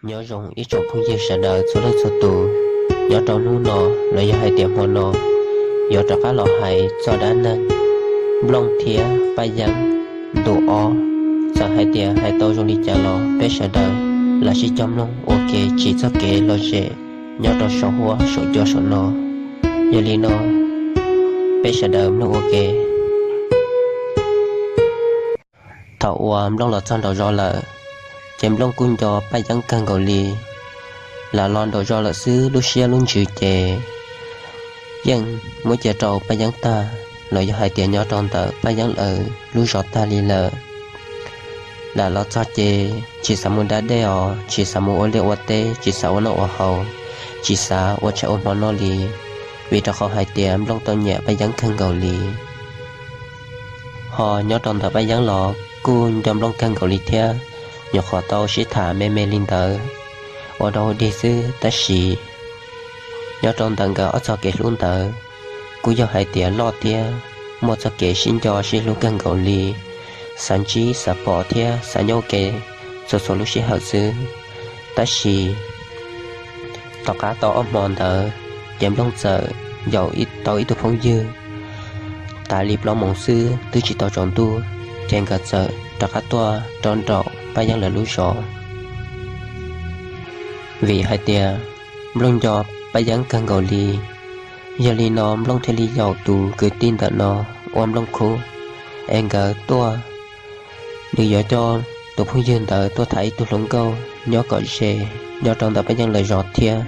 Nyob zoo ib tsoom phooj ywg sawv daws txhua leej txhua tus, nyob rau hnub no los yog hais tias hmo no, yuav rov qab los hais txog dab neeg Nplooj thiab Paj Yeeb ntu ob. Txawm hais tias hais tau zoo li cas los peb sawv daws lam sib cog mloog ua ke tsim txoj kev lom zem nyob rau saum huab saum cua saum no. Yog li no, peb sawv daws mloog ua ke. Thaum uas Nplooj los txog nraum zos lawm, ces Nplooj kuj nco Paj Yeeb kawg nkaus li. Lam los nraum zos lawm xwb lub siab lub ntsws ces yeej muab cia rau Paj Yeeb tag, los yog hais tias nyob rau ntawm Paj Yeeb lawv lub zos tag li lawm. Lam los txog ces tsis xav mus da dej os, tsis xav mus ua liaj ua teb, tsis xav ua noj ua haus, tsis xav ua tshais ua hmo noj li, vim rau qhov hais tias Nplooj tau nyiam Paj Yeeb kawg nkaus li. Ho nyob rau ntawm Paj Yeeb los kuj nco Nplooj kawg nkaus li thiab, nyuam qhuav tau sib tham me me li ntawd ua dog dig xwb, tab sis nyob rau ntawm nkawd ob txoj kev hlub ntawd kuj yog hais tias loj thiab muaj txoj kev sib nco sib hlub kawg nkaus li, xav ntsib xav pom thiab xav nyob ua ke txhua txhua lub sij hawm xwb. Tab sis tom qab tau ob hmo ntawd, ces Nplooj txawm yaum tau ib tug phooj ywg. Tas li plaub moos xwb twb tsis tau tsaus ntuj, ces nkawd txawm rov qab tuaj rau nraum Paj Yeeb lawv lub zos, vim hais tias Nplooj nco Paj Yeeb kawg nkaus li. Yog li no Nplooj thiaj li yaum tus kwv tij ntawm no ua Nplooj khub, es nkawd tuaj, nws yuav coj tus phooj ywg ntawd tuaj tham ib tug hluas nkauj nyob kom ze nyob rau ntawm Paj Yeeb lawv zos thiab,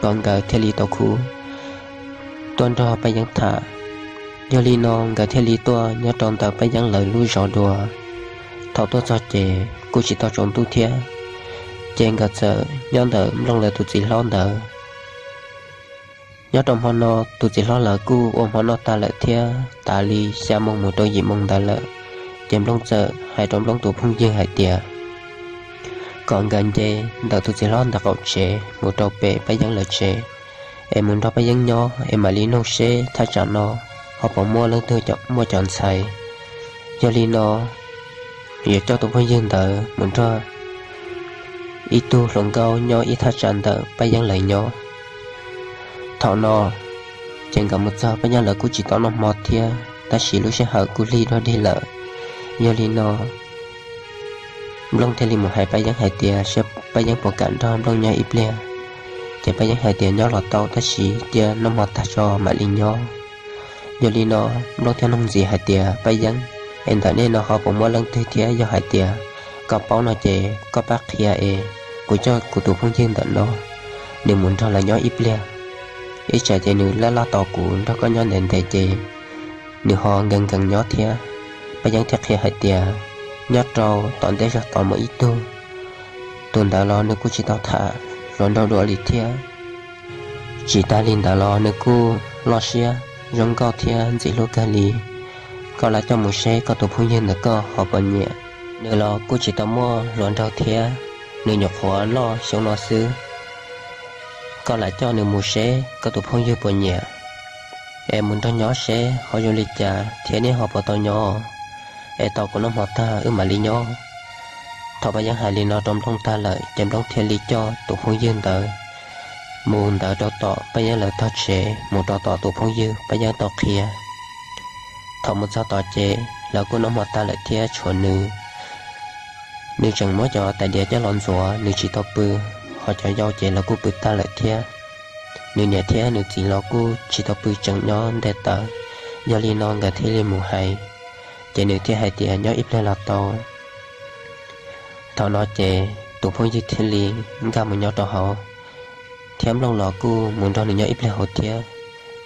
kom nkawd thiaj li tau khub tuaj nrog Paj Yeeb tham. Yog li no nkawd thiaj li tuaj nyob rau ntawm Paj Yeeb lawv lub zos dua. Thaum tuaj txog ces kuj tsis tau tsaus ntuj thiab, ces nkawd txawm nyob ntawm Nplooj lawv tus txiv hlob ntawd. Nyob rau hmo no tus txiv hlob lawv kuj ua hmo noj tag lawm thiab, tas li xya moos mus rau yim moos ntawd lawm, ces Nplooj txawm hais rau Nplooj tus phooj ywg hais tias kom nkawd nce ntawm tus txiv hlob ntawd qaum tsev mus rau pem Paj Yeeb lawv tsev, es mus nrog Paj Yeeb nyob es mam li noog seb thaj tsam no ho puas muaj leej twg muaj cov ntxhais. Yog li no yuav coj tus phooj ywg ntawd mus nrog ib tug hluas nkauj nyob ib thaj tsam ntawm Paj Yeeb lawv nyob. Thaum no ces nkawd mus txog Paj Yeeb lawv kuj tsis tau noj hmo thiab, tab sis lub sij hawm kuj lig dog dig lawm. Yog li no Nplooj thiaj li mus hais Paj Yeeb hais tias saib Paj Yeeb puas kam nrog Nplooj nyob ib pliag. Ces Paj Yeeb hais tias nyob los tau, tab sis cia noj hmo tag tso mam li nyob. Yog li no Nplooj thiaj nug ntxiv hais tias Paj Yeeb, es ntawm nej no ho puas muaj leej twg thiab? Yog hais tias koj paub no ces koj pab qhia es kuv coj kuv tus phooj ywg ntawm no, nws mus nrog lawv nyob ib pliag. Ib tsam ces nws laj laj tos kuv nrog koj nyob ntev ntev ces nws ho nkees nkees nyob thiab. Paj Yeeb thiaj qhia hais tias nyob rau tom ntej zog tod muaj ib tug, tus ntawd los nws kuj tsis tau tham hluas nraug dua li thiab. Tsis tas li ntawd los nws kuj loj siab zoo nkauj thiab ntxim hlub kawg li. Koj lam coj mus seb koj tus phooj ywg ntawd koj ho puas nyiam. Nws los kuj tsis tau muaj hluas nraug thiab, nws nyuam qhuav loj xyoo no xwb. Koj lam coj nws mus seb koj tus phooj ywg puas nyiam, es mus nrog nyob seb ho zoo li cas thiab nej ho puas tau nyob, es tos kuv noj hmo tag wb mam li nyob. Thaum Paj Yeeb hais li no rau Nplooj tag lawm ces Nplooj thiaj li coj tus phooj ywg ntawd mus ntawd rau tom Paj Yeeb lawv tog tsev, mus rau tom tus phooj ywg Paj Yeeb tau qhia. Thaum mus txog tod ces lawv kuj noj hmo tag lawm thiab tshuav nws. Nws tseem muab cov tais diav coj los ntxuav, nws tsis tau pw, ho cov yau ces lawv kuj pw tag lawm thiab. Nws niam thiab nws txiv los kuj tsis tau pw, tseem nyob nte taws. Yog li no nkawd thiaj li mus hais, ces nws thiaj hais tias nyob ib pliag los tau. Thaum no ces tus phooj ywg thiaj li nkag mus nyob rau hauv, thiab Nplooj los kuj mus nrog nws nyob ib pliag hauv thiab,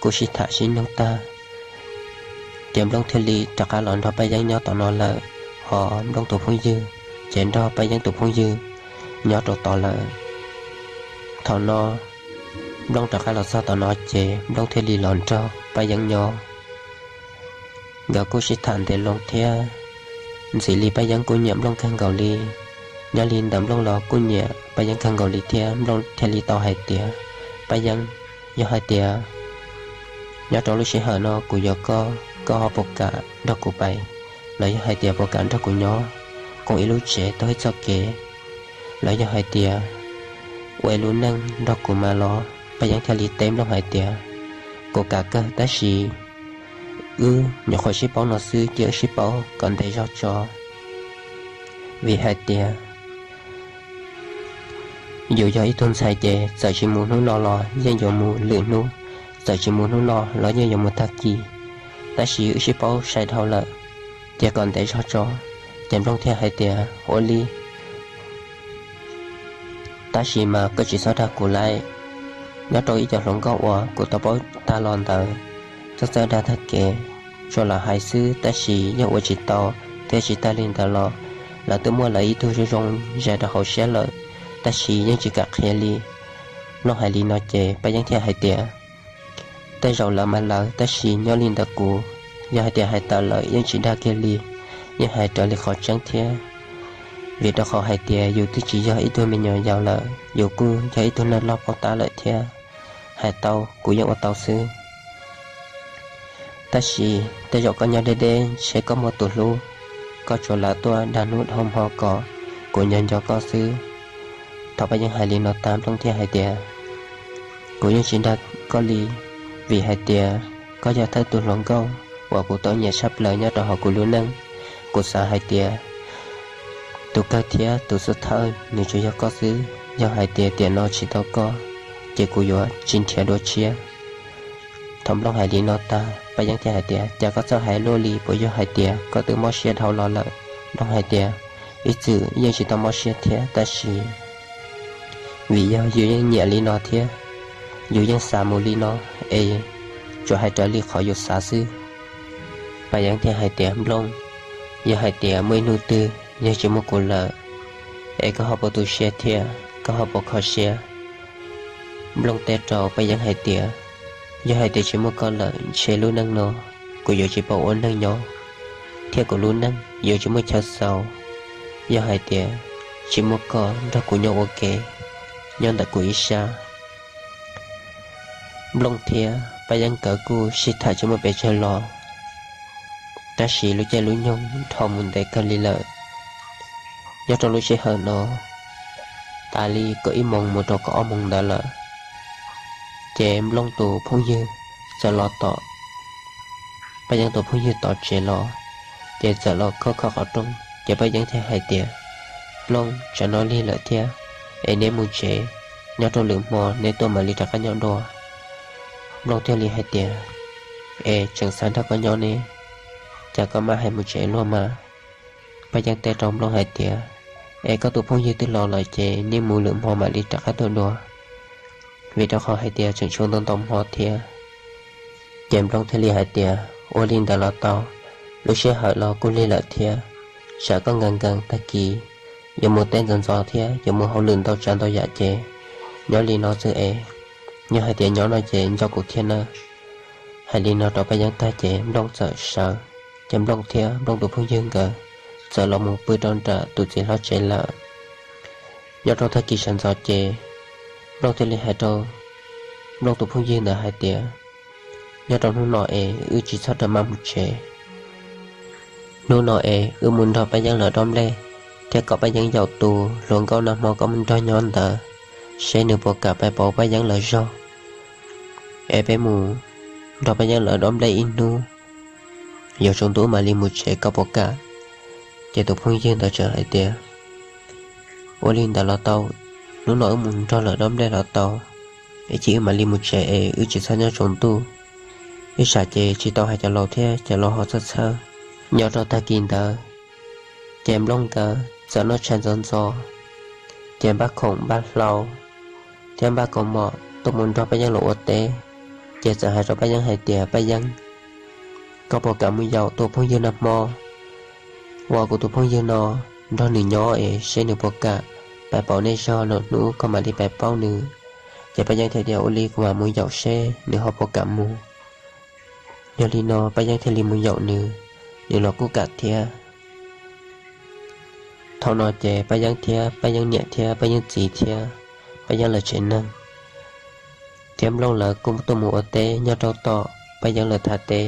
kuj sib tham sib nug tag. Ces Nplooj thiaj li rov qab los nrog Paj Yeeb nyob tom no lawm, ho Nplooj tus phooj ywg ces nrog Paj Yeeb tus phooj ywg nyob rau tod lawm. Thaum no Nplooj rov qab los txog tom no ces Nplooj thiaj li los nrog Paj Yeeb nyob. Nkawd kuj sib tham ntev loo thiab, ntxim li Paj Yeeb kuj nyiam Nplooj kawg nkaus li. Nyob li ntawd Nplooj los kuj nyiam Paj Yeeb kawg nkaus li thiab. Nplooj thiaj li tau hais tias, Paj Yeeb, yog hais tias nyob rau lub sij hawm no kuv yuav koj, koj ho puas kam nrog kuv pais, los yog hais tias puas kam nrog kuv nyob koom ib lub tsev taug ib txoj kev, los yog hais tias ua ib lub neej nrog kuv mas los? Paj Yeeb thiaj li teb Nplooj hais tias, kuv kam kawg tab sis wb nyuam qhuav sib paub no xwb, cia wb sib paub kom ntev zog tso. Vim hais tias yus yog ib tug ntxhais ces txawm tsis mus hnub no los yeej yuav mus lwm hnub, txawm tsis mus hnub no los yeej yuav mus tag kis. Tab sis wb sib paub sai dhau lawm, cia kom ntev zog tso. Ces Nplooj thiaj hais tias, ua li, tab sis mas koj tsis txhob dag kuv lawm. Nyob rau ib co hluas nkauj uas kuv tau paub tag los ntawd, txawj txawj dag tag kev, tsuas lam hais xwb tab sis yog ua tsis tau thiab tsis tag li ntawd los lawv twb muaj lawv ib tug zoo zoo zais rau hauv siab lawm, tab sis yeej tsis kam qhia li. Nplooj hais li no ces Paj Yeeb thiaj hais tias, tej zaum lawv mas lawv, tab sis nyob li ntawm kuv, yog hais tias hais tawm lawm yeej tsis dag kiag li, yeej hais raws li qhov tseeb thiab. Vim rau qhov hais tias yus twb tsis yog ib tug me nyuam yaus lawm, yus kuj yog ib tug neeg loj paub tab lawm thiab. Hais tau kuv yeej ua tau xwb. Tab sis tej zaum koj nyob deb deb ntshe koj muaj tus hlub, koj tsuas lam tuaj dag hnub dhau hmo kom kuv nco nco koj xwb. Thaum Paj Yeeb hais li no tag Nplooj thiaj hais tias, kuv yeej tsis dag koj li, vim hais tias koj yog thawj tus hluas nkauj uas kuv tau nyiam tshaj plaws nyob rau hauv kuv lub neej. Kuv xav hais tias tus kawg thiab tus xub thawj nws tsuas yog koj xwb. Yog hais tias tiam no tsis tau koj, ces kuv yuav tsis nrhiav dua tshiab. Thaum Nplooj hais li no tag Paj Yeeb thiaj hais tias, cas koj txawj hais luaj li, puas yog hais tias koj twb mob siab dhau los lawm? Nplooj hais tias, ib txwm yeej tsis tau mob siab thiab tab sis vim yog yus yeej nyiam li no thiab yus yeej xav mus li no es tsuas hais raws li qhov yus xav xwb. Paj Yeeb thiaj hais tias, Nplooj, yog hais tias muaj ib hnub twg yog tsis muaj kuv lawm es koj ho puas tu siab thiab koj ho puas kho siab? Nplooj teb rau Paj Yeeb hais tias, yog hais tias tsis muaj koj lawm ntshe lub neej no kuv yuav tsis pom ua neeg nyob thiab kuv lub neej yuav tsis muaj chaw xaus. Yog hais tias tsis muaj koj nrog kuv nyob ua ke, nyob ntawm kuv ib sab. Nplooj thiab Paj Yeeb nkawd kuj sib tham tsis muaj pes tsawg los, tab sis lub caij lub nyoog dhau mus ntev kawg li lawm. Nyob rau lub sij hawm no, tas li kaum ib moos mus rau kaum ob moos ntawd lawm, ces Nplooj tus phooj ywg txawm los tom Paj Yeeb tus phooj ywg tom tsev los, ces txawm los khob khob qhov rooj, ces Paj Yeeb thiaj hais tias, Nplooj, tsam no lig lawm thiab es neb mus tsev, nyob rau lwm hmo neb tuaj mam li rov qab nyob dua. Nplooj thiaj li hais tias, es tseem xav nrog koj nyob ne, cas koj mam hais mus tsev luag mas? Paj Yeeb teb rau Nplooj hais tias, es koj tus phooj ywg twb los lawm ces neb mus lwm hmo mam li rov qab tuaj dua, vim rau qhov hais tias tseem tshuav ntau ntau hmo thiab. Ces Nplooj thiaj li hais tias, ua li ntawd los tau, lub sij hawm los kuj lig lawm thiab, tsam koj nkees nkees tag kis yuav mus teb ntxov ntxov thiab yuav mus hauj lwm ntau tsav ntau yam ces nyob li no xwb es, yog hais tias nyob no ces nco kuv thiab nawb. Hais li no rau Paj Yeeb tag ces Nplooj txawm sawv, ces Nplooj thiab Nplooj tus phooj ywg nkawd txawm los mus pw rau nram tus txiv hlob tsev lawm. Nyob rau tag kis sawv ntxov ces Nplooj thiaj li hais rau Nplooj tus phooj ywg ntawd hais tias, nyob rau hnub no es wb tsis txhob rawm maj mus tsev. Hnub no es wb mus nrog Paj Yeeb lawv dob nplej, thiab kom Paj Yeeb yaum tus hluas nkauj nag hmo koj mus nrog nyob ntawd, seb nws puas kam pais pauv Paj Yeeb lawv zog. Es peb mus nrog Paj Yeeb lawv dob nplej ib hnub, yuav tsaus ntuj mam li mus tsev, koj puas kam? Ces tus phooj ywg ntawd txawm hais tias, ua li ntawd los tau, hnub no wb mus nrog lawv dob nplej los tau, ib chim wb mam li mus tsev es wb tsis txhob nyob tsaus ntuj, ib tsam ces tsis tau hais cov laus thiab cov laus ho txhawj txhawj. Nyob rau tag kis ntawd ces Nplooj nkawd txawm noj tshais ntxov ntxov, ces npaj khoom npaj hlau thiab npaj kaus mom tuaj mus nrog Paj Yeeb los ua teb. Ces txawm hais rau Paj Yeeb hais tias, Paj Yeeb, koj puas kam mus yaum tus phooj ywg nag hmo, uas kuv tus phooj ywg no nrog nws nyob es seb nws puas kam pais pauv nej zog, lwm hnub koj mam li pais pauv nws. Ces Paj Yeeb thiaj tias, ua li kuv mam mus yaum seb nws ho puas kam mus. Yog li no Paj Yeeb thiaj li mus yaum nws, nws los kuj kam thiab. Thaum no ces Paj Yeeb thiab Paj Yeeb niam thiab Paj Yeeb txiv thiab Paj Yeeb lawv tsev neeg thiab Nplooj lawv kuj tuaj mus ua teb nyob rau tom Paj Yeeb lawv thaj teb.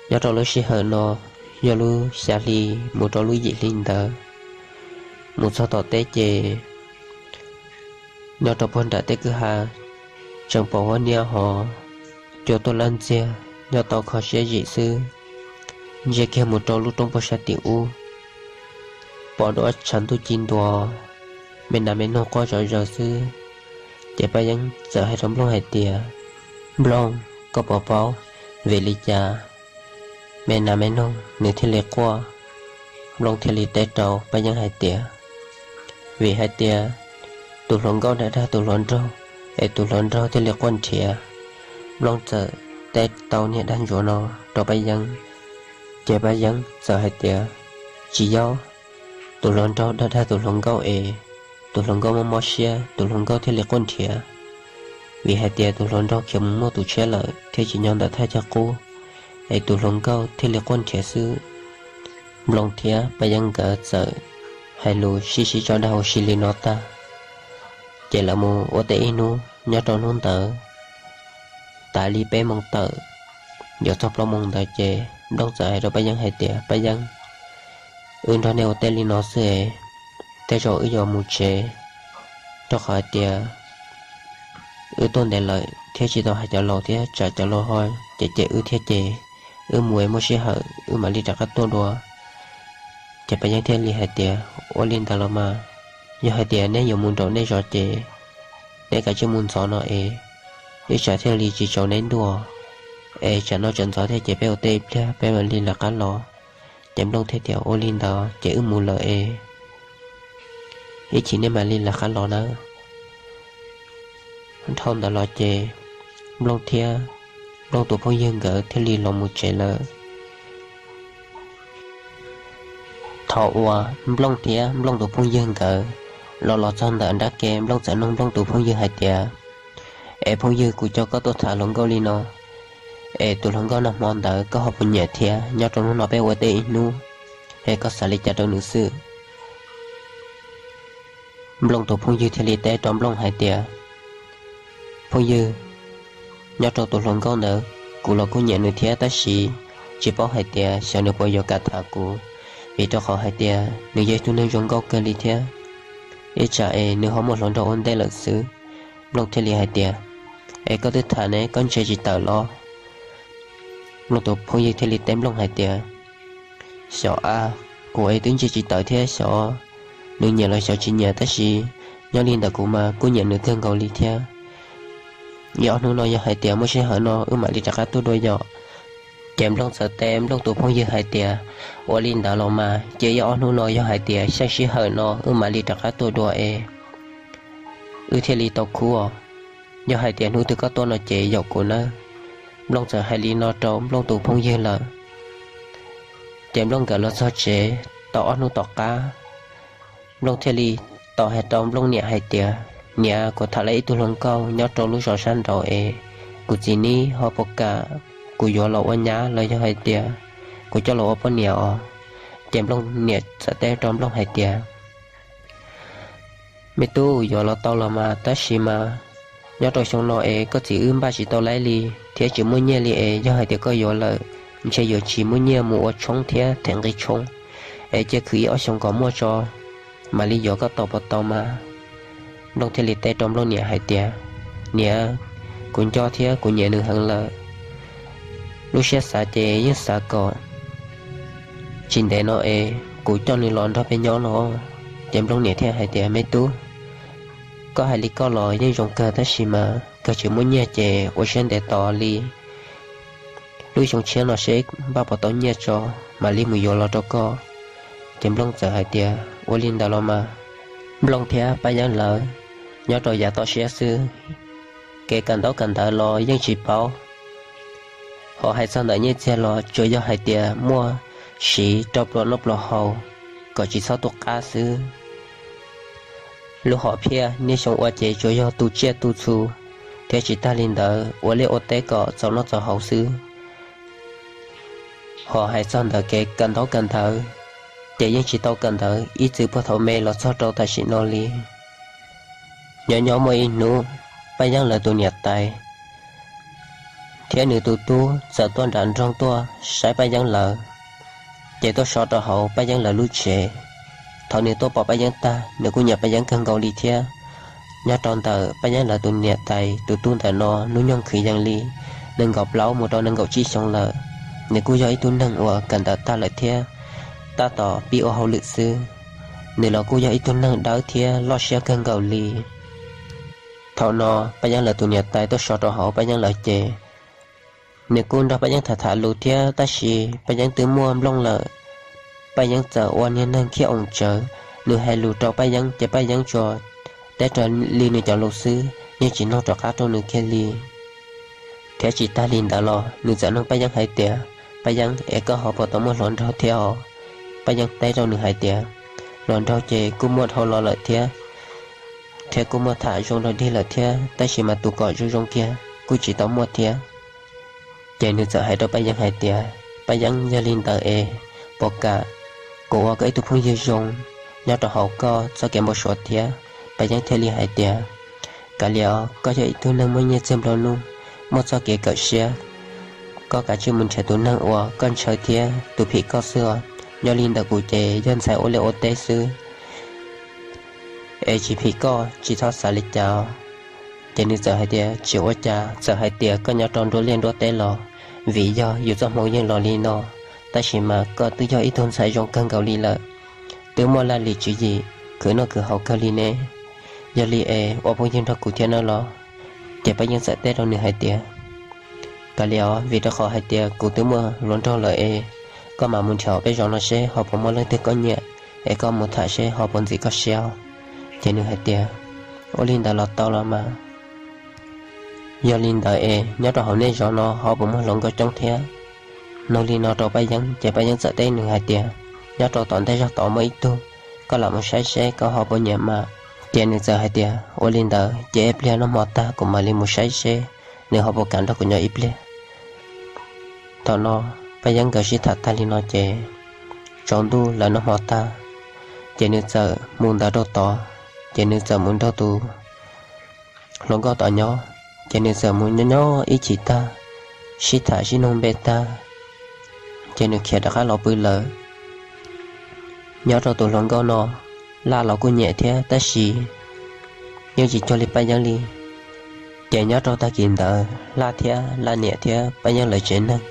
Nyob rau lub sij hawm no yog lub xya hli mus rau lub yim hli ntawd. Mus txog tom teb ces nyob rau puag nram tej kwj ha, tseem pom huab niab hov cua tuaj lab ntxiag nyob tau kho siab zim xwb. Ntsia kiag mus rau lub roob puag sab tim ub, pom dua tshav ntuj ci ntua, me nas me noog quaj zom zaws xwb. Ces Paj Yeeb txawm hais rau Nplooj hais tias, Nplooj, koj puas paub vim li cas me nas me noog nws thiaj li quaj? Nplooj thiaj li teb rau Paj Yeeb hais tias, Vim hais tias tus hluas nkauj dag dag tus hluas nraug, es tus hluas nraug thiaj li quaj nrhiav. Nplooj txawm teb tau niag dag ntsuav no rau Paj Yeeb, ces Paj Yeeb txawm hais tias, Tsis yog, tus hluas nraug dag dag tus hluas nkauj es tus hluas nkauj mob mob siab tus hluas nkauj thiaj li quaj nrhiav. Vim hais tias tus hluas nraug khiav mus muaj tus tshiab lawm thiab tsis nyob ntawm thaj chaw qub, es tus hluas nkauj thiaj li quaj nrhiav xwb. Nplooj thiab Paj Yeeb nkawd txawm hais lus sib sib tso dag ua si li no tag, ces lawv mus ua teb ib hnub. Nyob rau hnub ntawd tas li peb moos tawm, yuav txog plaub moos ntawd ces Nplooj txawm hais rau Paj Yeeb hais tias, Paj Yeeb, wb nrog nej ua teb li no xwb es tej zaum wb yuav mus tsev, rau qhov hais tias wb tuaj ntev lawm thiab tsis tau hais cov laus thiab tsam cov laus ho cem cem wb thiab ces wb mus es muaj sij hawm wb mam li rov qab tuaj dua. Ces Paj Yeeb thiaj li hais tias, Ua li ntawd los mas, yog hais tias neb yuav mus nraum nej zos ces neb kav tsij mus ntxov no es ib tsam thiaj li tsis tsaus neb ntuj, es tsam no tsaus ntxov thiab ces peb ua teb ib pliag peb mam li lawv qab los. Ces Nplooj thiaj tias, Ua li ntawd ces wb mus lawm es ib chim nej mam li lawv qab los nawb. Dhau ntawd los ces Nplooj thiab Nplooj tus phooj ywg nkawd thiaj li los mus tsev lawm. Thaum uas Nplooj thiab Nplooj tus phooj ywg nkawd los los txog ntawm nrab ke, Nplooj txawm nug Nplooj tus phooj ywg hais tias, Es phooj ywg, kuv coj koj tuaj tham hluas nkauj li no, es tus hluas nkauj nag hmo ntawd koj ho puas nyiam thiab? Nyob rau hnub no peb ua teb ib hnub, es koj xav li cas rau nws xwb? Nplooj tus phooj ywg thiaj li teb rau Nplooj hais tias, Phooj ywg, nyob rau tus hluas nkauj ntawd kuv los kuj nyiam nws thiab, tab sis tsis paub hais tias xyov nws puas yuav kam tham kuv, vim rau qhov hais tias nws yog ib tug neeg zoo nkauj kawg li thiab. Ib tsam es nws ho muaj hluas nraug ua ntej lawm xwb. Nplooj thiaj li hais tias, Es koj twb tham ne, koj ntshe tsis tawm los? Nplooj tus phooj ywg thiaj li teb Nplooj hais tias, Xyov a, kuv es twb ntshe tsis tawm thiab xyov nws nyiam los xyov tsis nyiam, tab sis nyob li ntawm kuv mas kuj nyiam nws kawg nkaus li thiab. Ib ob hnub no yog hais tias muaj sij hawm no wb mam li rov qab tuaj dua yom. Ces Nplooj txawm teb Nplooj tus phooj ywg hais tias, Ua li ntawd los mas, ces ib ob hnub no yog hais tias xyeej sij hawm no wb mam li rov qab tuaj dua es wb thiaj li tau khub os. Yog hais tias hnub twg koj tuaj no ces yaum kuv nawb. Nplooj txawm hais li no rau Nplooj tus phooj ywg lawm. Ces Nplooj nkawd los txog tsev tau ob hnub tom qab, Nplooj thiaj li tau hais rau Nplooj niam hais tias, Niam, kuv tham lawm ib tug hluas nkauj nyob rau lub zos sab nraud es kuv txiv neb ho puas kam kuv yuav los ua nyab los yog hais tias kuv coj los ua poj niam os? Ces Nplooj niam txawm teb rau Nplooj hais tias, Me tub, yuav los tau los mas, tab sis mas nyob rau xyoo no es koj txiv wb npaj tsis tau laib li thiab tsis muaj nyiaj li es yog hais tias koj yuav lawm, ntshe yuav tsis muaj nyiaj mus ua tshoob thiab them nqi tshoob, es cia khwv ib ob xyoos kom muaj tso mam li yuav, koj tau puas tau mas? Nplooj thiaj li teb rau Nplooj niam hais tias, Niam, kuv nco thiab kuv nyiam nws heev lawm. Lub siab xav ces yeej xav kom tsis ntev no es kuv coj nws los nrog peb nyob no. Ces Nplooj niam thiaj hais tias, Me tub, koj hais li koj los yeej zoo kawg, tab sis mas kawg tsis muaj nyiaj ces ua siab ntev tos li lub xyoo tshiab no seb npaj puas tau nyiaj tso mam li mus yuav los rau koj. Ces Nplooj txawm hais tias, Ua li ntawd los mas. Nplooj thiab Paj Yeeb lawv nyob rau yav toj siab xwb, kev kawm ntaub kawm ntawv los yeej tsis paub. Ho hais txog ntawm nyiaj txiag los tsuas yog hais tias muaj siv rau pluas noj pluas haus kom tsis txhob tu qab xwb. Lub hom phiaj niaj xyoo ua ces tsuas yog tu tsiaj tu txhu thiab tsis tag li ntawd ua liaj ua teb kom txaus noj txaus haus xwb. Ho hais txog ntawm kev kawm ntaub kawm ntawv ces yeej tsis tau kawm ntawv ib txwm puag thaum me los txog rau tam sim no li. Nyob nyob muaj ib hnub, Paj Yeeb lawv tus niam tais thiab nws tus tub txawm tuaj nram nroog tuaj saib Paj Yeeb lawv, ces tuaj so rau hauv Paj Yeeb lawv lub tsev. Thaum nws tuaj pom Paj Yeeb tag, nws kuj nyiam Paj Yeeb kawg nkaus li thiab. Nyob rau ntawm Paj Yeeb lawv tus niam tais tus tub ntawm no hnub nyoog kwv yees li nees nkaum plaub mus rau nees nkaum tsib xyoo lawm. Nws kuj yog ib tug neeg uas kawm ntawv tag lawm thiab tab tom pib ua hauj lwm xwb. Nws los kuj yog ib tug neeg dawb thiab loj siab kawg nkaus li. Thaum no Paj Yeeb lawv tus niam tais tuaj so rau hauv Paj Yeeb lawv ces nws kuj nrog Paj Yeeb tham tham lus thiab tab sis Paj Yeeb twb muaj nplooj lawm. Paj Yeeb txawm ua niag neeg khiab oos tsawv, nws hais lus rau Paj Yeeb ces Paj Yeeb tsuas teb raws li nws cov lus xwb, yeej tsis mloog rov qab rau nws kiag li. Thiab tsis tag li ntawd los nws txawm nug Paj Yeeb hais tias, Paj Yeeb, es koj ho puas tau muaj hluas nraug thiab os? Paj Yeeb teb rau nws hais tias, hluas nraug ces kuj muaj dhau los lawm thiab, thiab kuj muaj tham zoo rau dig lawm thiab, tab sis mas tus kom zoo zoo kiag kuj tsis tau muaj thiab. Ces nws txawm hais rau Paj Yeeb hais tias, Paj Yeeb, yog li ntawd es puas kam kuv ua koj ib tug phooj ywg zoo nyob rau hauv koj txoj kev npau suav thiab? Paj Yeeb thiaj li hais tias, kav liam os, koj yog ib tug neeg muaj nyiaj txiag nplua nuj, muaj txoj kev kawm siab, koj kav tsij mus nrhiav tus neeg uas koj ntshaw thiab tus phim koj xwb os. Nyob li ntawm kuv ces yog ntxhais ua liaj ua teb xwb, es tsis phim koj tsis txhob xav li cas. Ces nws txawm hais tias, tsis ua cas, txawm hais tias koj nyob rau nruab liaj nruab teb los, vim yog yus txoj hmoo yeej los li no, tab sis mas koj twb yog ib tug ntxhais zoo kawg nkaus li lawm, twb muaj laj lim tswv yim khwv noj khwv haus kawg li ne. Yog li es ua phooj ywg nrog kuv thiab nawb los. Ces Paj Yeeb txawm teb rau nws hais tias, kav liam os, vim rau qhov hais tias kuv twb muaj hluas nraug lawm es koj mam mus nrhiav peb zos no seb ho puas muaj leej twg koj nyiam, es koj mus tham seb ho puas ntxim koj siab. Ces nws hais tias, ua li ntawd los tau los mas. Yog li ntawd es nyob rau hauv nej zos no ho puas muaj hluas nkauj coob thiab? Nug li no rau Paj Yeeb ces Paj Yeeb txawm teb nws hais tias, nyob rau tom ntej zog tod muaj ib tug, koj lam mus saib seb koj ho puas nyiam mas. Ces nws txawm hais tias, ua li ntawd ces ib pliag noj hmo tag kuv mam li mus saib seb nws ho puas kam nrog kuv nyob ib pliag. Thaum no Paj Yeeb nkawd sib tham tag li no ces tsaus ntuj lawv noj hmo tag, ces nws txawm mus ntawd rau tod, ces nws txawm mus nrog tus hluas nkauj tod nyob, ces nws txawm mus nyob nyob ib chim tag, sib tham sib nug npe tag, ces nws khiav rov qab los pw lawm. Nyob rau tus hluas nkauj no, Laj los kuj nyiam thiab tab sis yeej tsis cuag li Paj Yeeb li. Ces nyob rau tag kis ntawd Laj thiab Laj niam thiab Paj Yeeb lawv tsev neeg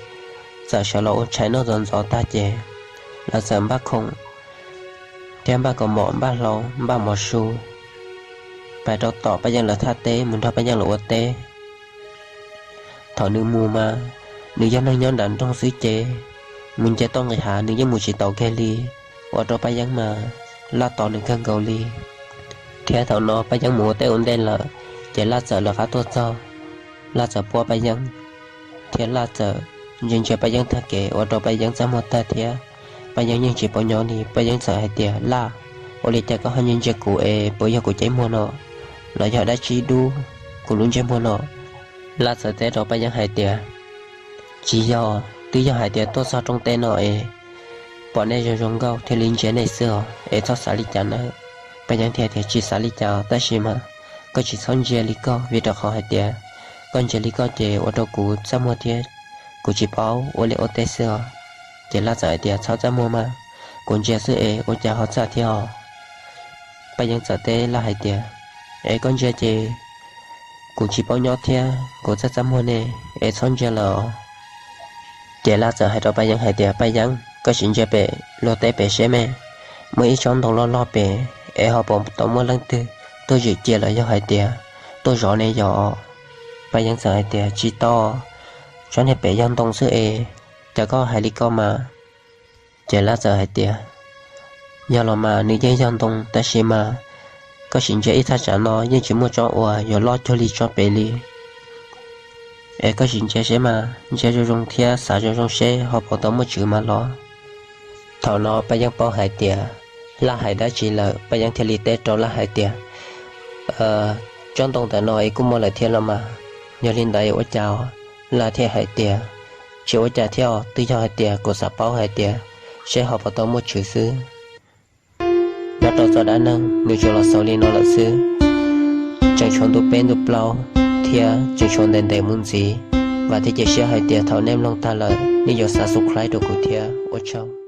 txawm sawv los ua tshais noj ntxov ntxov tag ces lawv txawm npaj khoom thiab npaj kaus mom npaj hlau npaj mov su pais rau tom Paj Yeeb lawv thaj teb mus nrog Paj Yeeb lawv ua teb. Thaum nws mus mas nws yog neeg nyob nram nroog xwb ces mus nce toj nqis hav nws yeej mus tsis taus kiag li, ua rau Paj Yeeb mas Laj tos nws kawg nkaus li. Thiab thaum no Paj Yeeb mus ua teb ua ntej lawm, ces Laj txawm lawv qab tuaj txog, Laj txawm puab Paj Yeeb, thiab Laj txawm ntsia ntsia Paj Yeeb tag kev ua rau Paj Yeeb txaj muag tag thiab Paj Yeeb yeej tsis paub nyob li. Paj Yeeb txawm hais tias, Laj, ua li cas koj ho ntsia ntsia kuv es puas yog kuv cev muag no los yog dab tsi dub kuv lub ntsej muag no? Laj txawm teb rau Paj Yeeb hais tias, tsis yog, twb yog hais tias tuaj txog rooj teb no es pom nej zoo zoo nkauj thiaj li ntsia nej xwb os, es txhob xav li cas nawb. Paj Yeeb thiaj tias, tsis xav li cas tab sis mas koj tsis txhob ntsia li koj vim rau qhov hais tias koj ntsia li koj ces ua rau kuv txaj muag thiab kuv tsis paub ua liaj ua teb xwb os. Ces Laj txawm hais tias, txhob txaj muag mas, kuv ntsia xwb es ua cas ho txaj thiab os? Paj Yeeb txawm teb Laj hais tias, es koj ntsia ces kuv tsis paub nyob thiab kuv txaj txaj muag ne, es txhob ntsia lawm os. Ces Laj txawm hais rau Paj Yeeb hais tias, Paj Yeeb, koj sim ntsia pem luag teb pem seb me, muaj ib tsob ntoo loj loj pem, es ho puas tau muaj leej twg tuaj zwm cia los yog hais tias tuaj zov ne yog? Paj Yeeb txawm hais tias, tsis tau, tsob niag pem yog ntoo xwb es, cas koj hais li koj mas? Ces Laj txawm hais tias, yog los mas nws yeej yog ntoo tab sis mas koj sim ntsia ib thaj tsam no yeej tsis muaj tsob uas yuav loj cuag li tsob pem li. Es koj sim ntsia seb mas, ntsia zoo zoo thiab xav zoo zoo seb ho puas tau muaj tswv mas los. Thaum no Paj Yeeb paub hais tias Laj hais dab tsi lawm, Paj Yeeb thiaj li teb rau Laj hais tias, tsob ntoo ntawm no es kuj muaj lawm thiab los mas, yog li ntawd ua cas? Laj thiaj hais tias, tsis ua cas thiab os, twb yog hais tias kuv xav paub hais tias seb ho puas tau muaj tswv xwb. Nyob rau txoj dab neeg nws tsuas los xaus li no lawm xwb. Tseem tshuav ntu peb ntu plaub thiab tseem tshuav ntev ntev mus ntxiv. Vam thiab cia siab hais tias thaum nej mloog tag lawm nej yuav subscribe rau kuv thiab, ua tsaug.